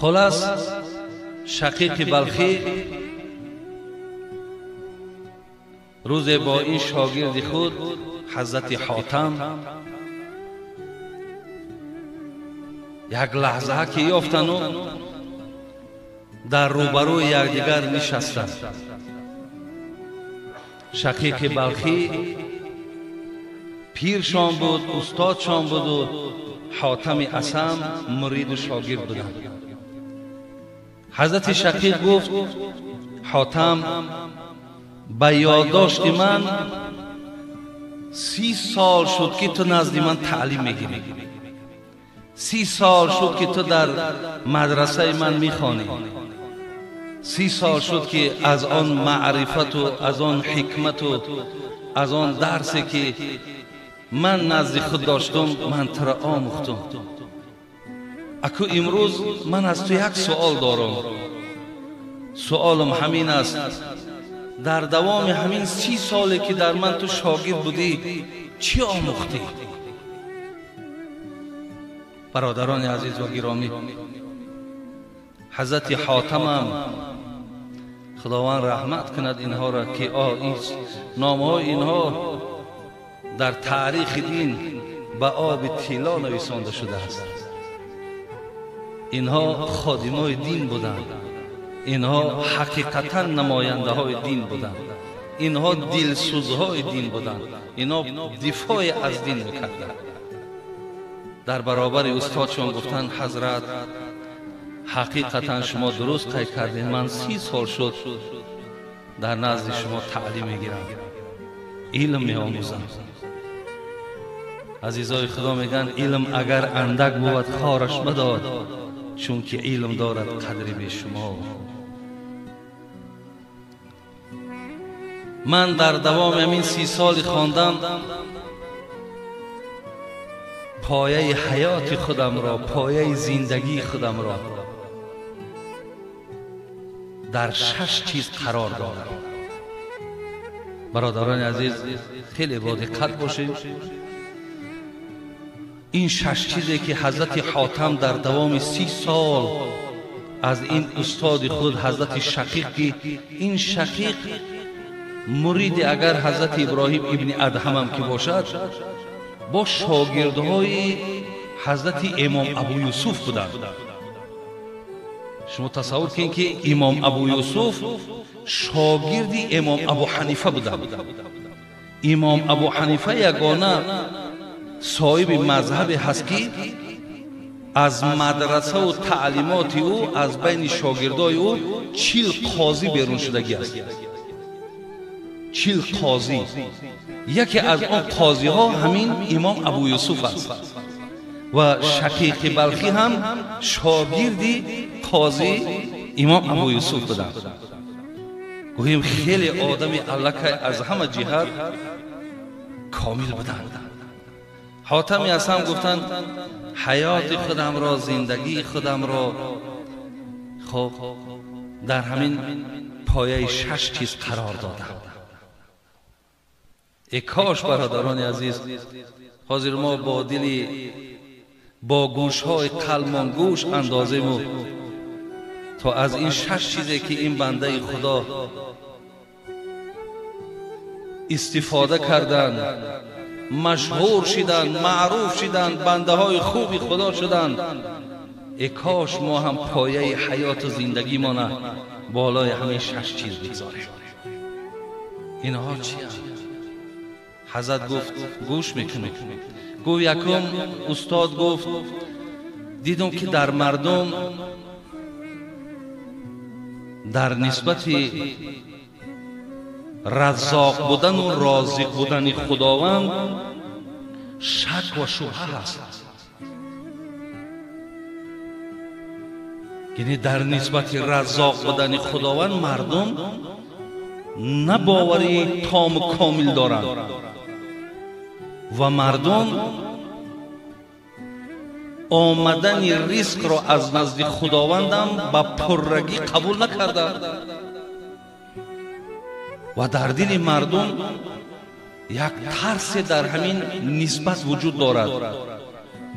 Хулас, Шақиқи Балхӣ рӯзе бо ин шогирди худ ҳазрати Ҳотам як лаҳза ки ёфтану дар рӯбарӯи якдигар нишастанд. Шақиқи Балхӣ пиршон буд, устодшон буду Ҳотами Асам муриду шогирд буданд. Ҳазрати Шақиқ гуфт: Ҳотам, ба ёддошти ман 30 сол шуд ки ту назди ман таълим мегирӣ, 30 сол шуд ки ту дар мадрасаи ман мехонӣ, 30 сол шуд ки аз он маърифату аз он ҳикмату аз он дарсе ки ман назди худ доштум, ман туро омӯхтум. Аку имрӯз ман аз ту як суол дорам. Суолам ҳамин аст: дар давоми ҳамин 30 соле ки дар ман ту шогирд будӣ, чӣ омӯхтӣ? Бародарони азиз ва гиромӣ, ҳазрати Ҳотамам Худованд раҳмат кунад инҳоро, ки номҳои инҳо дар таърихи дин ба оби тилло нависонда шудааст. Инҳо ходимои дин буданд, инҳо ҳақиқатан намояндаҳои дин буданд, инҳо дилсӯзҳои дин буданд, инҳо дифои аз дин мекарданд. Дар баробари устодшон гуфтанд: ҳазрат, ҳақиқатан шумо дуруст қайд кардед, ман 30 сол шуд дар назди шумо таълим мегирам, илм меомӯзам. Азизои Худо мегӯянд: илм агар андак бувад, хораш мадод, чунки илм дорад қадри бешумор. Ман дар давоми ҳамин 30 соли хондам пояи ҳаёти худамро, пояи зиндагии худамро дар 6 чиз қарор додам. Бародарони азиз, хеле бо диққат бошед. Ин 6 чизе ки ҳазрати Ҳотам дар давоми 30 сол аз ин устоди худ ҳазрати Шақиқ, ки ин Шақиқ муриди агар ҳазрати Иброҳим ибни Адҳамам ки бошад, бо шогирдҳои ҳазрати имом Абу Юсуф буданд. Шумо тасаввур кунед ки имом Абу Юсуф шогирди имом Абу Ҳанифа буданд. Имом Абу Ҳанифа ягона соҳиби мазҳабе ҳаст ки аз мадрасаву таълимоти ӯ, аз байни шогирдои ӯ 40 қозӣ берун шудагӣ аст. 40 қозӣ. Яке аз он қозиҳо ҳамин имом Абу Юсуф аст ва Шақиқи Балхӣ ҳам шогирди қозӣ имом Абу Юсуф буданд. Гӯем хеле одами аллакай аз ҳама ҷиҳат комил буданд. Ҳотами Асам гуфтанд: ҳаёти худамро, зиндагии худамро хоб дар ҳамин пояи 6 чиз қарор додам. Э кош, бародарони азиз, ҳозир мо бо дили бо гӯшҳои қалбмон гӯш андозему то аз ин 6 чизе ки ин бандаи Худо истифода карданд, машҳур шиданд, маъруф шиданд, бандаҳои хуби Худо шуданд, э кош мо ҳам пояи ҳаёту зиндагимона болои ҳамин 6 чиз бигзорем. Инҳо чиянд? Ҳазрат гуфт: гӯш мекунед. Гуфт: якум, устод гуфт, дидум ки дар мардум дар нисбати раззоқ будану розиқ будани Худованд шак ва шубҳа ҳаст. Яъне дар нисбати раззоқ будани Худованд мардум на бовари тому комил доранд ва мардум омадани ризқро аз назди Худовандам ба пуррагӣ қабул накарданд ва дар дили мардум як тарсе дар ҳамин нисбат вуҷуд дорад.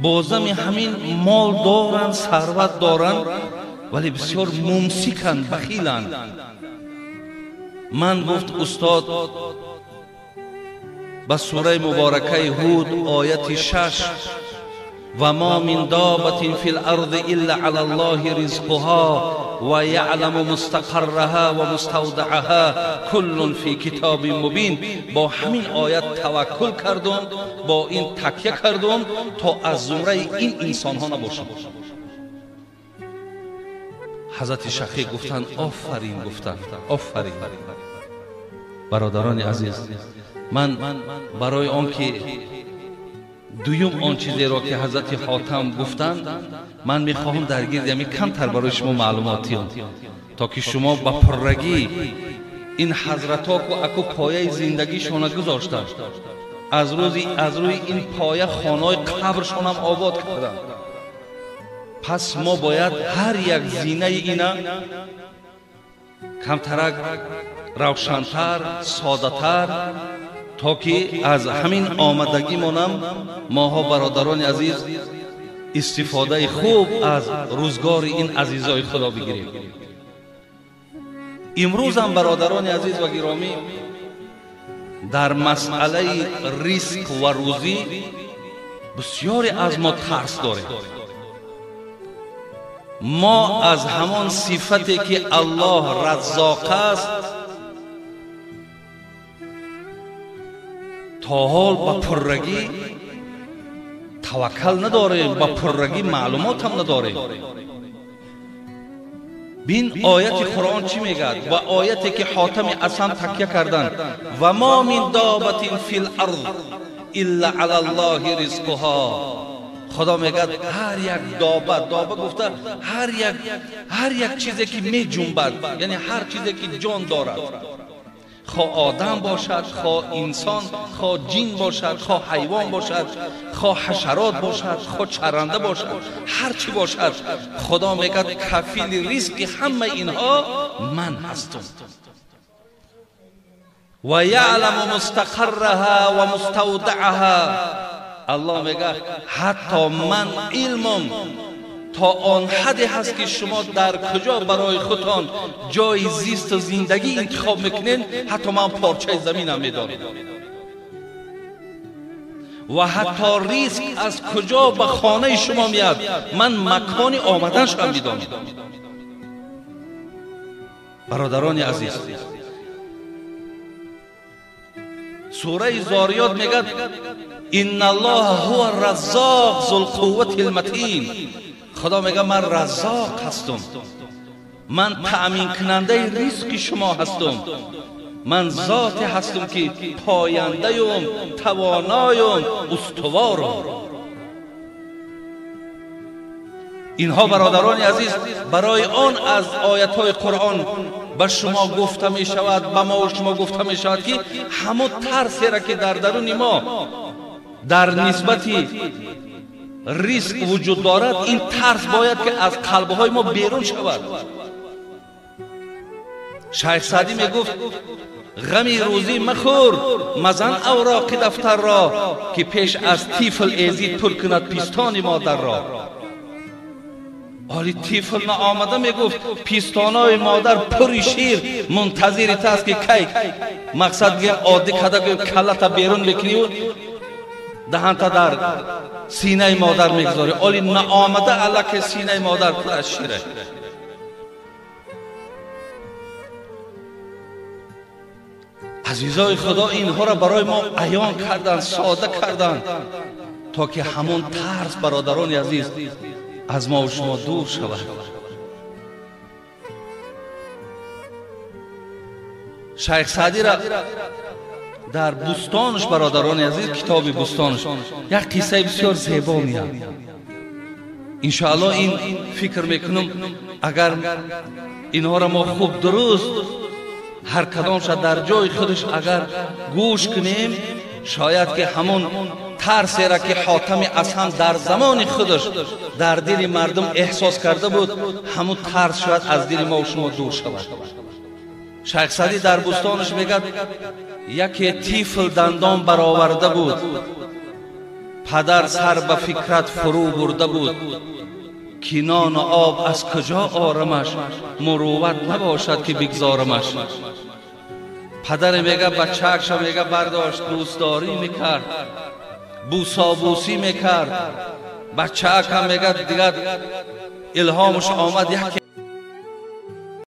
Бозами ҳамин мол доранд, сарват доранд, вале бисёр мумсиканд, бахиланд. Ман гуфт устод ба сураи муборакаи Ҳуд ояти 6 ва ма мин добатин фил арзи илла ала Аллоҳи ризқуҳо ва яъламу мустақарраҳа ва муставдаъаҳа куллун фи китобин мубин. Бо ҳамин оят таваккул кардум, бо ин такя кардум то аз зумраи ин инсонҳо набошам. Ҳазрати Шақиқ гуфтанд офарин, гуфтанд офарин. Бародарони азиз, ман барои он ки дуюм он чизеро ки ҳазрати Ҳотам гуфтанд, ман мехоҳам дар гирди ҳамин камтар барои шумо маълумот диҳам, то ки шумо ба пуррагӣ ин ҳазратҳо ку аку пояи зиндагишона гузоштанд, аз рӯи ин поя хонаҳои қабршонам обод карданд. Пас мо бояд ҳар як зинаи ина камтарак равшантар, содатар, то ки аз ҳамин омадагимонам моҳо бародарони азиз истифодаи хуб аз рӯзгори ин азизои худо бигирем. Имрӯзам бародарони азиз ва гиромӣ дар масъалаи ризқ ва рӯзӣ бисёре аз мо тарс дорем. Мо аз ҳамон сифате ки Аллоҳ раззоқ аст то ҳол ба пуррагӣ таваккал надорем, ба пуррагӣ маълумотам надорем. Бин ояти Қуръон чӣ мегӯяд ва ояте ки Ҳотами Асам такя карданд: ва ма мин добатин фил арз илла ала Аллоҳи ризқуҳо. Худо мегӯяд ҳар як доба, доба гуфта ҳар як чизе ки меҷунбад, яъне ҳар чизе ки ҷон дорад, хо одам бошад, хо инсон, хо ҷин бошад, хо ҳайвон бошад, хо ҳашарот бошад, хо чаранда бошад, ҳар чӣ бошад, Худо мегӯяд кафили ризқи ҳамаи инҳо ман ҳастам. Ва яъламу мустақарраҳа ва муставдаъаҳа. Аллоҳ мегӯяд ҳатто ман илмам то он ҳадде ҳаст ки шумо дар куҷо барои худтон ҷои зисту зиндагӣ интихоб мекунед, ҳатто ман порчаи заминам медонам. Ва ҳатто ризқ аз куҷо ба хонаи шумо меяд, ман макони омаданашам медонам. Бародарони азиз, сураи Зориёт мегӯяд инна Аллоҳа ҳува раззоқ зул қуввати лматин. Худо мегӯяд ман раззоқ ҳастам, ман таъминкунандаи ризқи шумо ҳастам, ман зоте ҳастам ки пояндаюм, тавоноюм, устуворум. Инҳо бародарони азиз барои он аз оятҳои Қуръон ба шумо гуфта мешавад, ба мо шумо гуфта мешавад ки ҳамон тарсеро ки дар даруни мо дар нисбати ризқ вуҷуд дорад, ин тарс бояд ки аз қалбҳои мо берун шавад. Шайх Саъдӣ мегуфт ғами рӯзӣ махӯр, мазан авроқи дафтарро, ки пеш аз тифл эзид пур кунад пистони модарро. Оли тифл наомада мегуфт пистонои модар пури шир мунтазири та аст ки кай мақсад гӯем оддӣ када гӯем каллата берун мекунию даҳанта дар синаи модар мегузорӣ. Оли наомада аллакай синаи модар пур аз шира. Азизои Худо инҳоро барои мо аён карданд, сода карданд, то ки ҳамон тарс бародарони азиз аз мо шумо дур шавад. Шайх Саъдиро дар бӯстонаш бародарони азиз, китоби бӯстонаш як қиссаи бисёр зебо меяд. Иншоаллоҳ ин фикр мекунам агар инҳоро мо хуб дуруст ҳар кадомша дар ҷои худаш агар гӯш кунем, шояд ки ҳамон тарсеро ки Ҳотами Асам дар замони худаш дар дили мардум эҳсос карда буд, ҳамон тарс шояд аз дили мо шумо дур шавад. Шайх Саъдӣ дар бӯстонаш мегӯяд яке тифл дандон бароварда буд, падар сар ба фикрат фурӯ бурда буд, ки нону об аз куҷо орамаш, мурувват набошад ки бигзорамаш. Падаре мега бачаакша мега бардошт, дӯстдорӣ мекард, бӯсобӯсӣ мекард. Бачаакам мега дигар илҳомаш омад, яке